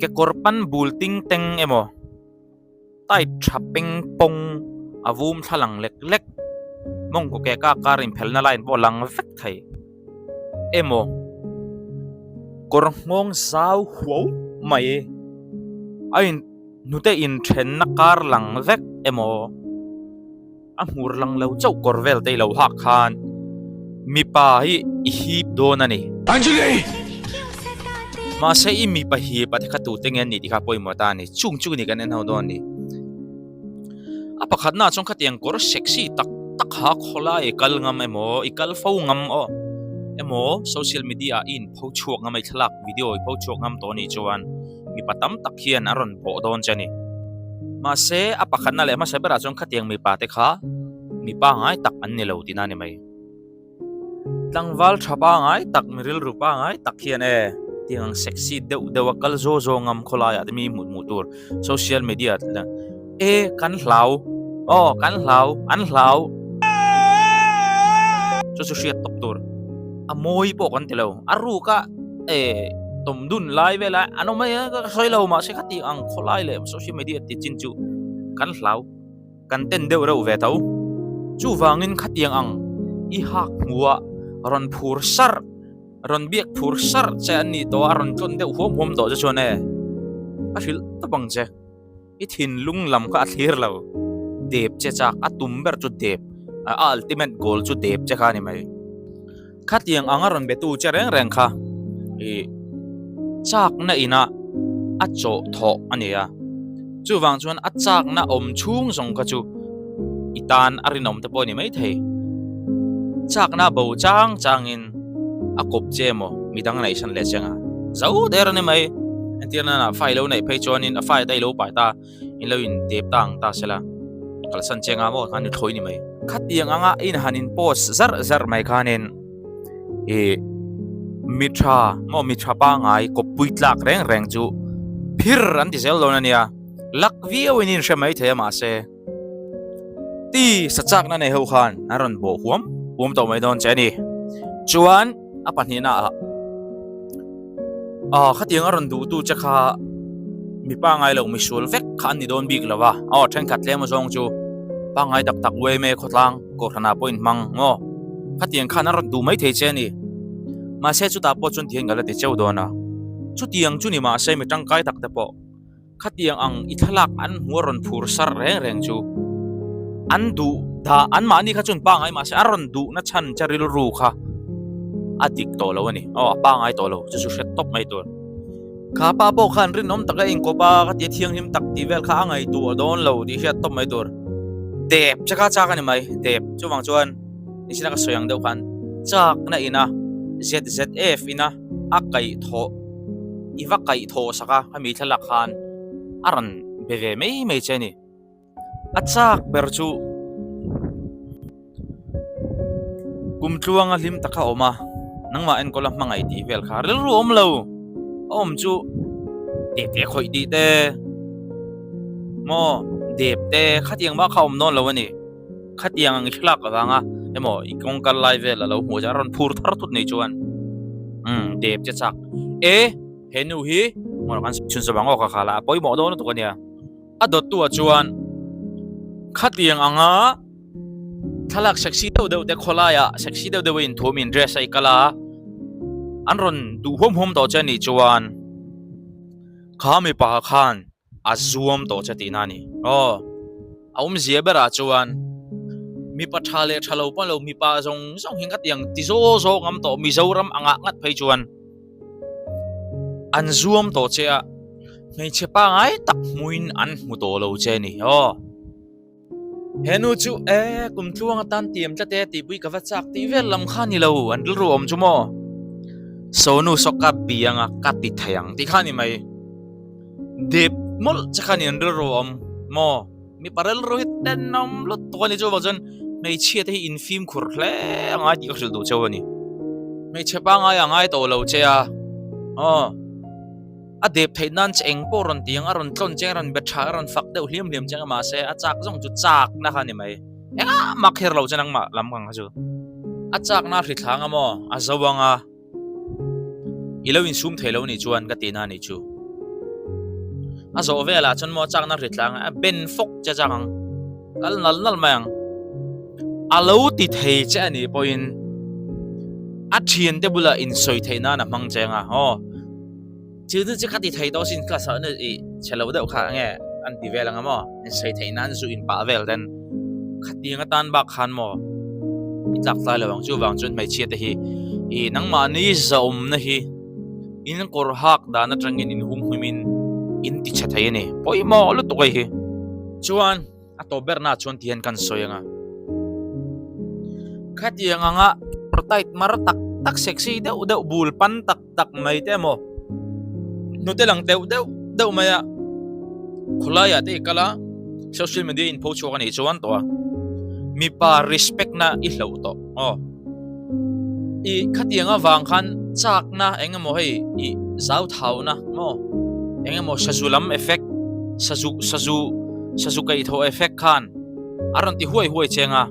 Kekawr pan bul ting teng emaw tight tha peng pawng a vum thla lang lek lek mawngkaw ke ka kar inphelna line pawh lang vek thei emaw kawr nghawng zau huau mai a in hnute inthenna kar lang vek emaw. A hmur lang lo chauh kawr vel te i lo hak khan mipa hi i hip dawn a ni. Anjali! Mahse i mipa hip a te kha tute nge an nih tih kha pawimawh ta a ni. Chung chu ni kan en ho dawn a ni. A pakhatnaah chuan khatiang kawr sexy tak tak ha khawlai i kal ngam emaw i kal fo ngam aw emaw social media ah i inpho chhuak ngam a i thlalak video i pho chhuak ngam tawh a nih chuan mipa tam tak hian a rawn bawh dawn che a ni. Mahse, a pakhatna leh hmasa berah chuan khatiang mipa te kha mipa ngai tak an ni lo tihna a ni mai. Tlangval tha pangai tak, mi rilru pangai tak hian e tiang ang sexy deuh deuh a kal zaw zaw ngam khawlaiah te mi hmuh hmuh tur social media e kan hlau aw kan hlau an hlau chu chu hriat tawp tur a mawi pawh kan ti lo a ruk a e tawm dun lai vel a an awm mai a ka sawi lo mahse khati ang khawlai leh social media tih chin chu kan hlau kan ten deuh reuh ve tho chuvangin khatiang ang i hak hmuh a rawn phur sarh rawn biak phur sarh che an nih tawh a rawn tlawn deuh huam huam tawh che chuan e a hrilh tawp ang che. I thinlung lam kha a thlir lo. Dep che chak a tum ber chu dep, a ultimate goal chu dep che kha a ni mai. Khatiang anga rawn betu che reng reng kha i chakna ina a chawh thawh a ni a. Chuvang chuan a chakna awm chhung zawng kha chu i tan a rinawm te pawh a ni maithei. Chakna bo chang changin a kawp che emaw midang neihsan leh che anga zo der a ni mai. Entir nana fa i lo neih phei chuanin a fa te i lo pai ta in lo in dep ta ang ta sela kalsan che anga maw khan ni thlawi ni mai. Khatiang anga in han in post zarh zarh mai khanin ih mi tha maw mi tha pangai kawppui tlak reng reng chu phir an ti zel dawn a nia luck viau in in hre mai thei a mahse ti sa chakna nei ho khan an rawn bawh huam huam tawh mai dawn che a ni chuan a pahnihna ah ah khatiang a rawn duh tu che kha mi pangai lo misual vek kha an ni dawn bik lo va aw thenkhat tlem azawng chu pangai tak tak uaime khawtlang kohhranah pawh inhmang maw khatiang khan a rawn duh mai thei che a ni mahse chutah pawh chuan tihian ka la ti cheu dawn a chutiang chu ni mahse mi tangkai tak te pawh Khatiang ang i thlalak an hmu a rawn phur sar reng reng chu an duh dah an mahni kha chuan pangai mahse a rawn duhna chhan che rilru kha a dik tawh lo a ni. Aw a pangai tawh lo chu chu hret tawp mai tur. Kha pa pawh khan rinawm taka inkawp a ka tia thianghlim tak tih vel kha a ngaihtuah dawn lo tih hriat tawp mai tur. Dep che kha chak a ni mai dep chuvang chuan nichina ka sawi ang deuh khan chakna ina ZZF ina a kaihthawh i va kaihthawh sak a hemi thlalak khan a rawn be ve mai mai che a ni. A chak ber chu kum tluanga hlim taka awm a, nangmah enkawl a hmangaih tih vel kha rilru awm lo a awm chu dep te khawih tih te maw dep te khatiang bak kha a awm dawn lo a ni. Khatiang ang i thlalak avanga emaw i kawng kal lai vel a lo hmuh chuan a rawn phur thar thut nei chuan umm dep che chak e he nu hi maw kan chhun zawm ang aw ka khala a pawimawh dawn lutuk a nia a dawt tu ah chuan khatiang anga thlalak sexy deuh deuh te khawlai ah sexy deuh deuh a inthuam in dress a i kal a an rawn duh huam huam tawh che a nih chuan kha mipa khan a zuam tawh che tihna a ni. Aw, a awmzia berah chuan mipa tha leh tha lo pawh lo mipa zawng zawng hi khatiang ti zaw zaw ngam tawh Mizoram angah ngat phei chuan an zuam tawh che a, hmeichhe pangai tak hmuin an hmu tawh lo che a ni. Aw. He nu chu e kum tluang atan tiam tlat e tihpui ka va chak tih vel lam kha ni lo an rilru awm chu maw Sonu saw ka bi anga ka ti thei ang tih kha ni mai dep mawlh che kha ni an rilru awm maw mipa rilru hi tenawm lutuk a ni chuvang chuan hmeichhia te hi in fimkhur hle a ngai tih ka hrilh duh cheu a ni hmeichhe pangai a ngai tawh lo che a aw. A dep theih nan che eng pawh rawn ti ang, a rawn tlawn cheng, a rawn be tha, a rawn fak deuh hliam hliam cheng a mahse a chak zawng chu chakna kha a ni mai. Engah mah kher lo che nangmah lam kang kha chu. A chakna a hri thlang a maw? A zo ang a. I lo insum thei lo nih chuan ka tihna a nih chu. A zawh velah chuan maw chakna ri tlang a ben fawk che chak ang. Kal nal nal mai ang. A lo ti thei che a nih pawhin a thiante bulah insawi theih nan a hmang cheng a. Aw. Thil chu chu ka ti thei tawh sin class ah i chhe lo deuh kha nge an ti vel ang a maw insawi theih nan zu in pah vel ten khatiang atan bak khan maw i tlak tlai lo ang chuvang chuan hmeichhia te hi i nangmahni zahawmna hi in kawr hak dan atangin in hum hlim in in ti chhe thei a ni pawimawh lutuk hei hi chuan a tawp ber na chuan ti hian kan sawi ang a khatiang anga tight mar tak tak sexy deuh deuh bul pan tak tak mai te emaw hnute lang deuh deuh deuh mai a khawlaiah te i kal a social media in pho chhuak a nih chuan tawh a mipa respect na i hloh tawh aw i khatiang avang khan chak na eng emaw hei i zau thau na maw eng emaw sazu lam effect sazu sazu sazu kaihthawh effect khan a rawn ti huai huai cheng a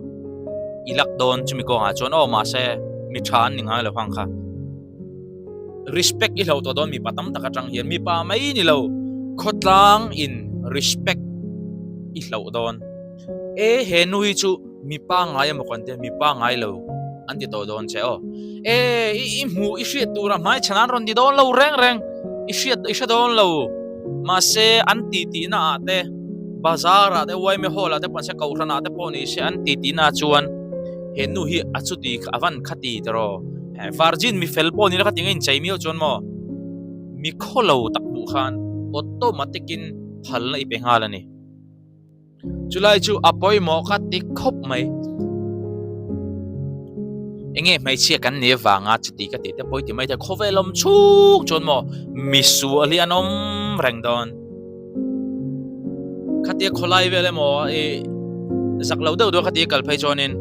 i lak dawn chumi kawngah chuan aw mahse mi tha an ni ngai lo vang kha. Respect i hlo tawh dawn mipa tam tak atang hian mipa mai ni lo khawtlang in respect i hloh dawn e he nu hi chu mipa ngai emaw kan tia mipa ngai lo an ti tawh dawn che aw e i i hmuh i hriat tur a hmai chhan an rawn ti dawn lo reng reng i hriat i hre dawn lo mahse an ti tih na ah te bazar ah te yma hall ah te pawh se kohhran ah te pawh ni se an ti tih na chuan he nu hi a chuti a van khati tiraw. Virgin mi fel pawh ni la kha tinge inchei miau chuan maw mi khawlo tak hmuh khan automatic in phalna i pe nghal a ni. Chulai chu a pawimawh kha ti khawp mai. Enge hmeichhia kan ni avanga chuti ka tih te pawi ti mai thei khawvel awm chhung chuan maw misual hi an awm reng dawn. Khatia khawlai vel emaw i zak lo deuh deuh khatia kal phei chuanin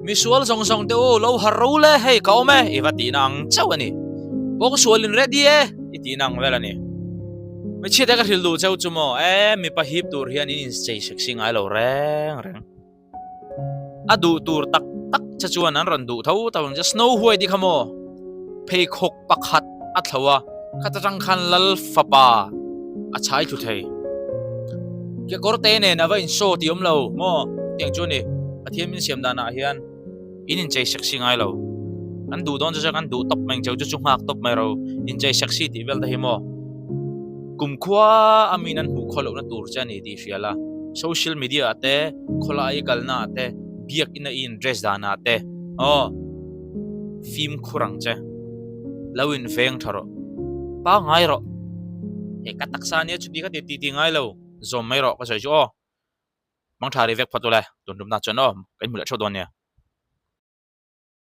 misual zawng zawng te u lo har ro le hei ka awm e i va tihna ang chauh a ni. Pawngsual in ready e i tihna ang vel a ni. Hmeichhia te ka hrilh duh cheu chu maw e mipa hip tur hian in inchei sexy ngai lo reng reng. A duh tur tak tak che chuan an rawn duh tho tho ang che. Snow White i kha maw pheikhawk pakhat a thlo a, khata tang khan lal fapa a chhai thlu thei. Kekawr te nen a va in show tih awm lo maw tiang chu a ni. Pathian min siam danah hian in inchei sexy ngai lo. Kan duh dawn chu chuan kan duh tawp mai ang cheu chu chu nghak tawp mai ro. Inchei sexy tih vel te hi maw. Kumkhua a min an hmuh khaw lohna tur che a ni tih hria la, social media ah te, khawlai kalna ah te, biakina i in dress danah te, aw fimkhur ang che, lo in veng tha rawh, pangngai rawh, he ka taksa ania chuti ka ti ti ti ngai lo, zawm mai rawh ka sawi chu aw, mang tha ri vek phawt ule, tun tumna chuan aw, kan hmu leh theuh dawn nia.